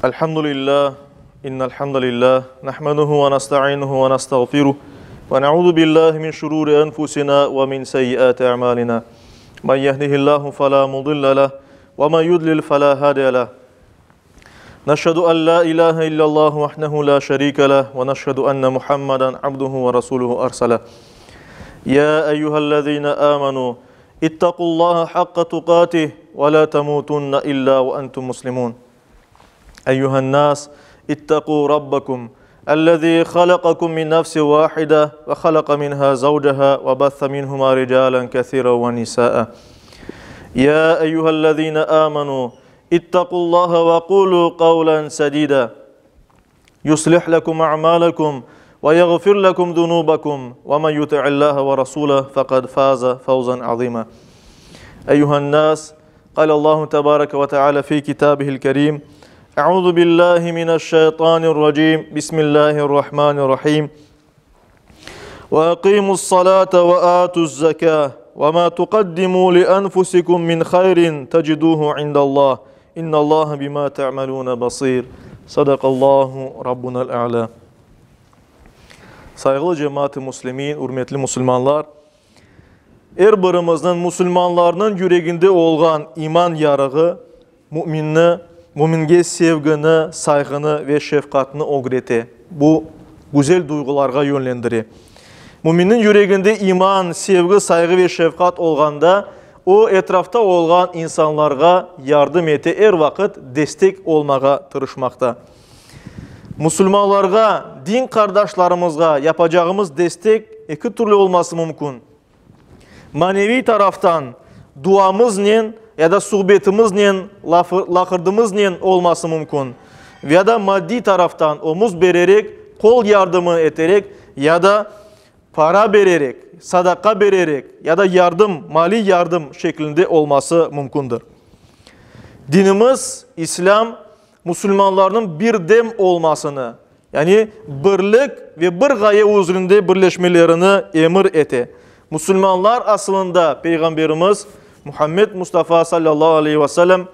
الحمد لله إن الحمد لله نحمده ونستعينه ونستغفره ونعوذ بالله من شرور أنفسنا ومن سيئات أعمالنا من يهده الله فلا مضل له ومن يضلل فلا هادي له نشهد أن لا إله إلا الله وحده لا شريك له ونشهد أن محمدا عبده ورسوله أرسله يا أيها الذين آمنوا اتقوا الله حق تقاته ولا تموتن إلا وأنتم مسلمون أيها الناس اتقوا ربكم الذي خلقكم من نفس واحدة وخلق منها زوجها وبث منهما رجالا كثيرا ونساء يا أيها الذين آمنوا اتقوا الله وقولوا قولا سديدا يصلح لكم أعمالكم ويغفر لكم ذنوبكم ومن يطع الله ورسوله فقد فاز فوزا عظيما أيها الناس قال الله تبارك وتعالى في كتابه الكريم أعوذ بالله من الشيطان الرجيم بسم الله الرحمن الرحيم وأقيموا الصلاة وآتوا الزكاة وما تقدموا لأنفسكم من خير تجدوه عند الله إن الله بما تعملون بصير صدق الله ربنا الأعلى Sayğılı cemaat-ı müslimin, ürmetli musulmanlar! Er birimizniñ, musulmanlarnıñ yüreginde olğan iman yarığı müminni, müminge sevgini, sayğını ve şefqatnı ögrete, bu güzel duyğularğa yönlendire. Müminniñ yüreginde iman, sevgi, sayğı ve şefqat olğanda, o, etrafta olğan insanlarğa yardım ete, er vaqıt destek olmağa tırışmaqta. Musulmanlarğa, din qardaşlarımızğa yapacağımız destek eki türlü olması mümkün. Maneviy taraftan duamıznen ya da suhbetimiznen, laqırdımıznen olması mümkün. Ya da maddiy taraftan omuz bererek, qol yardımı eterek ya da para bererek, sadaqa bererek ya da yardım, maliy yardım şeklinde olması mümkündir. Dinimiz, İslâm, musulmanlarnıñ birdem olmasını, yani birlik ve bir ğaye üzründe birleşmelerini emir ete. Musulmanlar asılında Peyğamberimiz Muhammed Mustafa sallallahu aleyhi ve sellem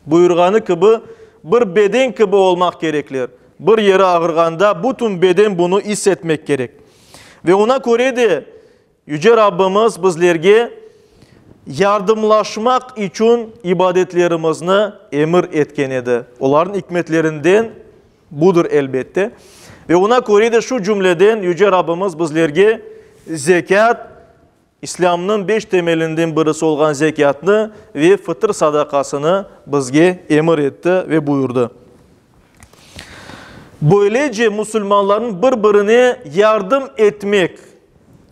buyurğanı kibi, bir beden kibi olmaq kerekler. Bir yeri ağırğanda bütün beden bunı is etmek kerek. Ve oña köre de Yüce Rabbimiz bizlerge yardımlaşmaq içün ibadetlerimizni emir etken edi. Olarnıñ ikmetlerinden budır, elbette. Ve oña köre de şu cümleden Yüce Rabbimiz bizlerge zekât, İslâmnıñ beş temelinden birisi olğan zekâtnı ve fıtır sadaqasını bizge emir etti ve buyurdı. Böylece musulmanlarnıñ bir-birine yardım etmek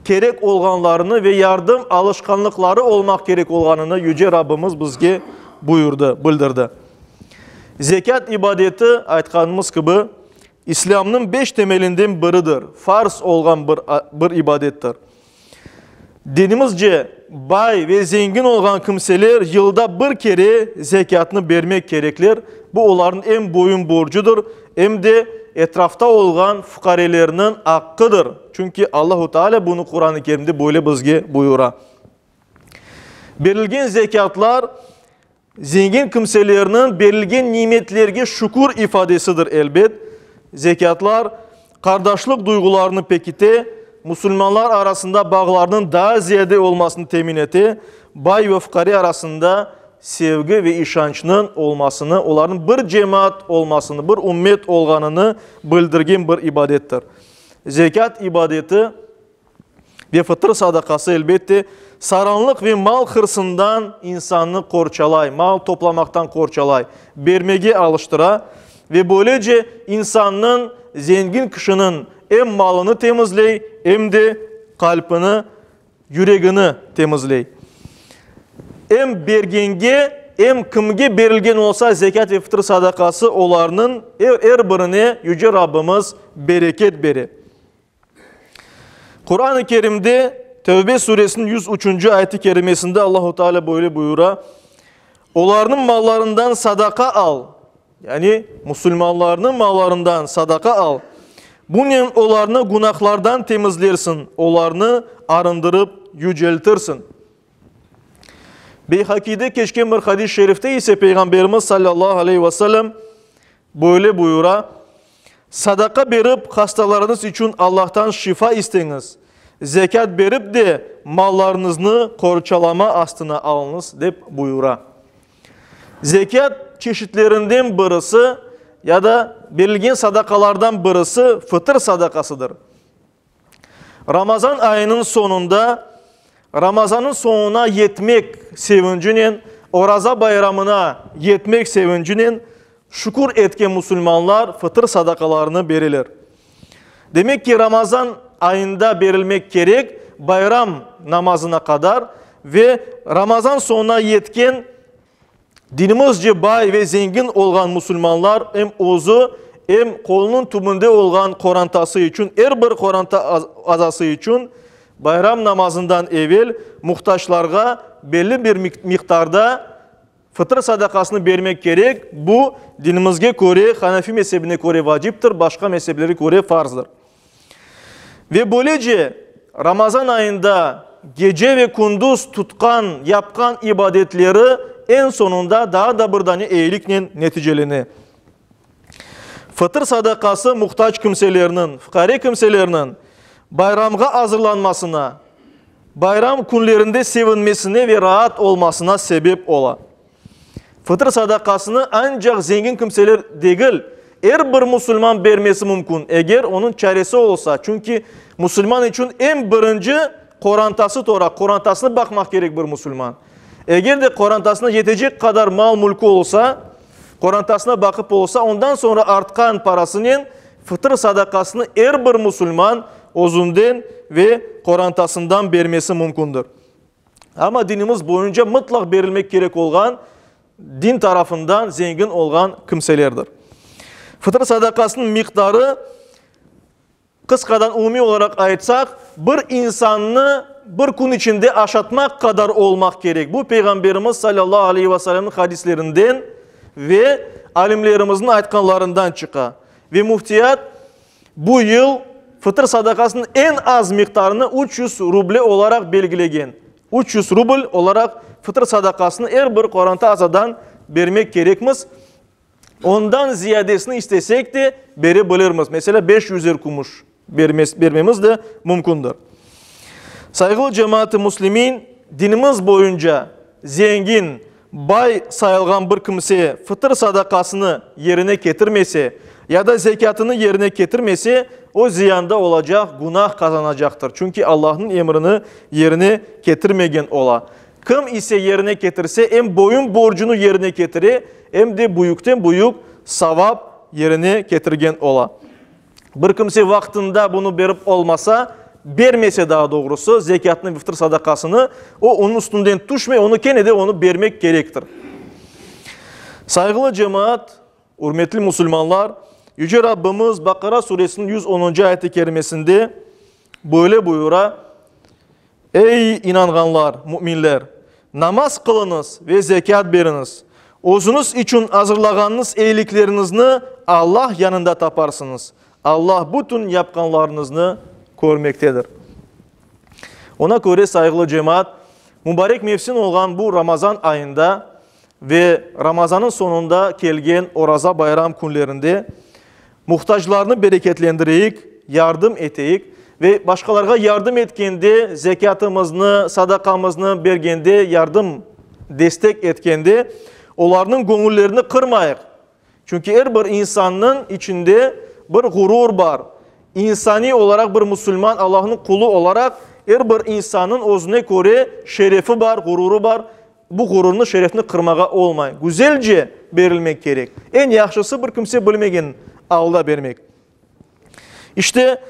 kerek olğanlarını ve yardım alışqanlıqları olmaq kerek olğanını Yüce Rabbimiz bizge buyurdı, bildirdi. Zekât ibadeti, aytqanımız kibi, İslâmnıñ beş temelinden biridir, farz olğan bir bir ibadettir. Dinimizce, bay ve zengin olğan kimseler yılda bir kere zekâtnı bermek kerekler, bu olarnıñ em boyun borcudır, em de etrafta olğan fuqarelerniñ aqqıdır, çünki Allahu Teala bunı Quran-ı Kerimde böyle bizge buyura. Berilgen zekâtlar zengin kimselerniñ berilgen nimetlerge şükür ifadesidir, elbet. Zekâtlar qardaşlıq duyğularını pekite, musulmanlar arasında bağlarnıñ daa ziyade olmasını temin ete, bay ve fuqare arasında sevgi ve işançnıñ olmasını, olarnıñ bir cemaat olmasını, bir ümmet olğanını bildirgen bir ibadettir. Zekât ibadeti Ve fıtır sadaqası, elbette, saranlıq ve mal hırsından insannı qorçalay, mal toplamaqtan qorçalay, bermege alıştıra ve böylece insannıñ, zengin kişiniñ em malını temizley, em de qalpini, yüregini temizley. Em bergenge, em kimge berilgen olsa zekât ve fıtır sadaqası, olarnıñ er birine Yüce Rabbimiz bereket bere. Quran-ı Kerimde Tevbe suresiniñ 103-cü ayeti kerimesinde Allahu Teala böyle buyura, Olarnıñ mallarından sadaqa al, yani musulmanlarnıñ mallarından sadaqa al, bunen olarnı günahlardan temizlersiñ, olarnı arındırıp yüceltirsiñ. Beyhakiyde keçken bir hadis-i şerifte ise Peyğamberimiz sallallahu aleyhi ve sellem. Böyle buyura, Sadaqa berip, hastalarıñız içün Allahtan şifa isteñiz, zekât berip de, mallarıñıznı qorçalama astına alıñız, dep buyura. Zekât çeşitlerinden birisi ya da berilgen sadaqalardan birisi fıtır sadaqasıdır. Ramazan ayınıñ soñunda, Ramazannıñ soñuna yetmek sevincinen, Oraza bayramına yetmek sevincinen şükür etken musulmanlar fıtır sadaqalarını bereler. Demek ki, Ramazan ayında berilmek kerek, bayram namazına qadar ve Ramazan soñuna yetken Dinimizce bay ve zengin olğan musulmanlar em özü, em qolunıñ tübünde olğan qorantası içün, er bir qoranta azası içün bayram namazından evel muhtaçlarğa belli bir miqdarda fıtır sadaqasını bermek kerek, bu, dinimizge köre, Hanefi mezebine köre vaciptir, başqa mezeplerge köre farzdır. Ve böylece Ramazan ayında gece ve kündüz tutqan, yapqan ibadetleri eñ soñunda daa da bir dane eyiliknen neticelene. Fıtır sadaqası muhtac kimselerniñ, fuqare kimselerniñ bayramğa azırlanmasına, bayram künlerinde sevinmesine ve raat olmasına sebep ola. Fıtır sadaqasını ancaq zengin kimseler degil, er bir musulman bermesi mümkün, eger onıñ çaresi olsa, çünki musulman içün eñ birinci qorantası tora, qorantasını baqmaq kerek bir musulman. Eger de qorantasına yetecek qadar mal-mülkü olsa, qorantasına baqıp olsa, ondan soñra artqan parasınen fıtır sadaqasını er bir musulman özünden ve qorantasından bermesi mümkündir. Amma dinimiz boyunca mıtlaq berilmek kerek olğan din tarafından zengin olğan kimselerdir. Fıtır sadaqasınıñ miqdarı, qısqadan umumiy olaraq aytsaq, bir insannı bir kün içinde aşatmaq qadar olmaq kerek. Bu, Peyğamberimiz salâllahu aleyhi ve sellemniñ hadislerinden ve alimlerimizniñ aytqanlarından çıqa. Ve müftiyat Bu yıl fıtır sadaqasınıñ eñ az miqdarını 300 ruble olaraq belgilegen. 300 rubl olaraq fıtır sadaqasını er bir qoranta azadan bermek kerekmiz. Ondan ziyadesini istesek de bere bilirmiz. Meselâ, 500-er kümüş bermemiz de mümkündir. Sayğılı cemaat-ı müslimin, dinimiz boyunca zengin, Bay sayılğan bir kimse fıtır sadaqasını yerine ketirmese ya da zekâtını yerine ketirmese, o ziyanda olacaq, günah qazanacaqtır, çünki Allahnıñ emrini yerine ketirmegen ola. Kim ise yerine ketirse, em boyun borcunı yerine ketire, em de büyükten-büyük savap yerine ketirgen ola. Bir kimse vaqtında bunı berip olmasa, bermese daa doğrusı, zekâtnı ve fıtır sadaqasını, o, onıñ üstünden tüşmey, onı kene de onı bermek kerektir. Sayğılı cemaat, ürmetli musulmanlar, Yüce Rabbimiz Baqara suresiniñ 110-ncı ayet-i kerimesinde böyle buyura, Ey inanğanlar, müminler! Namaz qılıñız ve zekât beriñiz. Özüñiz içün azırlağanıñız eyilikleriñizni Allah yanında taparsıñız. Allah bütün yapqanlarıñıznı körmektedir. Ona köre, sayğılı cemaat, mübarek mevsim olğan bu Ramazan ayında ve Ramazanıñ soñunda kelgen Oraza bayram künlerinde Muhtaclarnı bereketlendireyik, yardım eteyik ve başqalarğa yardım etkende, zekâtımıznı, sadaqamıznı bergende, yardım, destek etkende, olarnıñ göñüllerini qırmayıq. Çünki er bir insannıñ içinde bir ğurur bar. İnsaniy olaraq bir musulman, Allahnıñ qulu olaraq er bir insannıñ özüne köre şerefi bar, ğururı bar. Bu ğururnı, şerefni qırmağa olmay. Güzelce berilmek kerek. Eñ yahşısı bir kimse bilmegen alda bermek. İşte,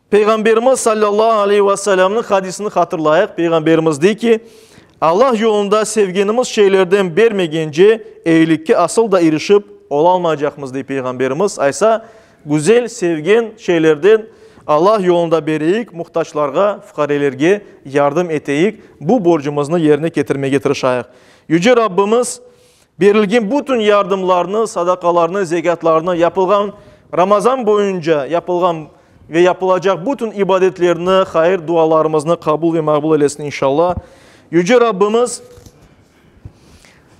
Peyğamberimiz sallallahu aleyhi ve sellemniñ hadisini hatırlayıq. Peyğamberimiz dey ki, Allah yolunda sevgenimiz şeylerden bermegence, eyilikke asıl da irişip olalmaycaqmız, dey Peyğamberimiz. Aysa, Güzel, sevgen şeylerden Allah yolunda bereyik, muhtaçlarğa, fuqarelerge yardım eteyik, bu borcumıznı yerine ketirmege tırışayıq. Yüce Rabbimiz berilgen bütün yardımlarnı, sadaqalarnı, zekâtlarnı, yapılğan Ramazan boyunca yapılğan ve yapılacaq bütün ibadetlerni, hayır dualarımıznı qabul ve maqbul eylesin inşallah. Yüce Rabbimiz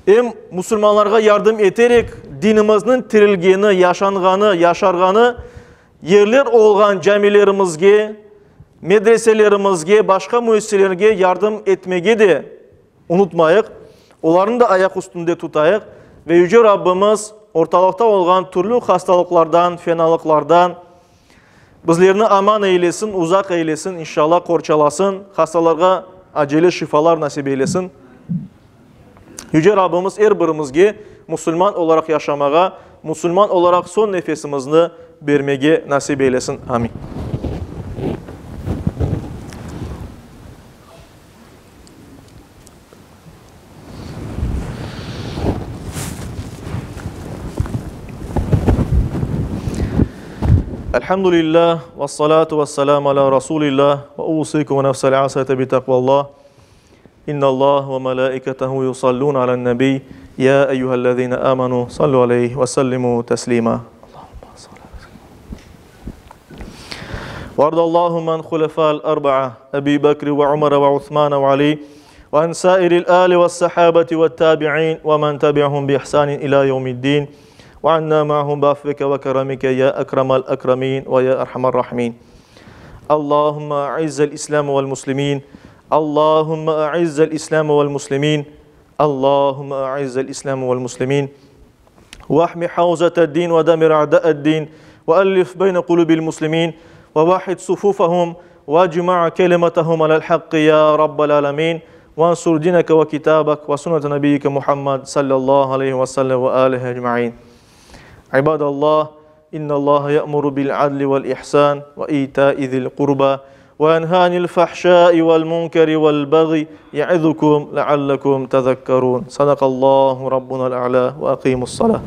em musulmanlarğa yardım eterek, din. dinimizniñ tirilgeni, yaşanğanı, yaşarğanı yerler olğan camilerimizge, medreselerimizge, başqa müessiselerge yardım etmege de unutmayıq, olarnı da ayaq üstünde tutayıq ve Yüce Rabbimiz ortalıqta olğan türlü hastalıqlardan, fenalıqlardan bizlerni aman eylesin, uzaq eylesin, inşallah qorçalasın, hastalarğa acele şifalar nasip eylesin. Yüce Rabbimiz er birimizge musulman olaraq yaşamağa, musulman olaraq soñ nefesimizni bermege nasip eylesin. Amin. Elhamdülillah, ve salatu ve selamu ala Rasulillah, ve usikum ve nefsel asete bi takvallah. İnnallah ve melaiketehu yusallun alen nebi, ya eyyühellezine amenu, sallu aleyhi ve sellimu teslima. وارض اللهم عن خلفاء الأربعة أبي بكر وعمر وعثمان وعلي وعن سائر الآل والصحابة والتابعين ومن تبعهم بإحسان إلى يوم الدين وعنا معهم بعفوك وكرمك يا أكرم الأكرمين ويا أرحم الراحمين اللهم أعز الإسلام والمسلمين اللهم أعز الإسلام والمسلمين اللهم أعز الإسلام والمسلمين واحمي حوزة الدين ودمر أعداء الدين وألف بين قلوب المسلمين ووحد صفوفهم واجمع كلمتهم على الحق يا رب العالمين وانصر دينك وكتابك وسنة نبيك محمد صلى الله عليه وسلم وآله أجمعين عباد الله إن الله يأمر بالعدل والإحسان وإيتاء ذي القربى وينهى عن الفحشاء والمنكر والبغي يعظكم لعلكم تذكرون صدق الله ربنا الأعلى وأقيموا الصلاة.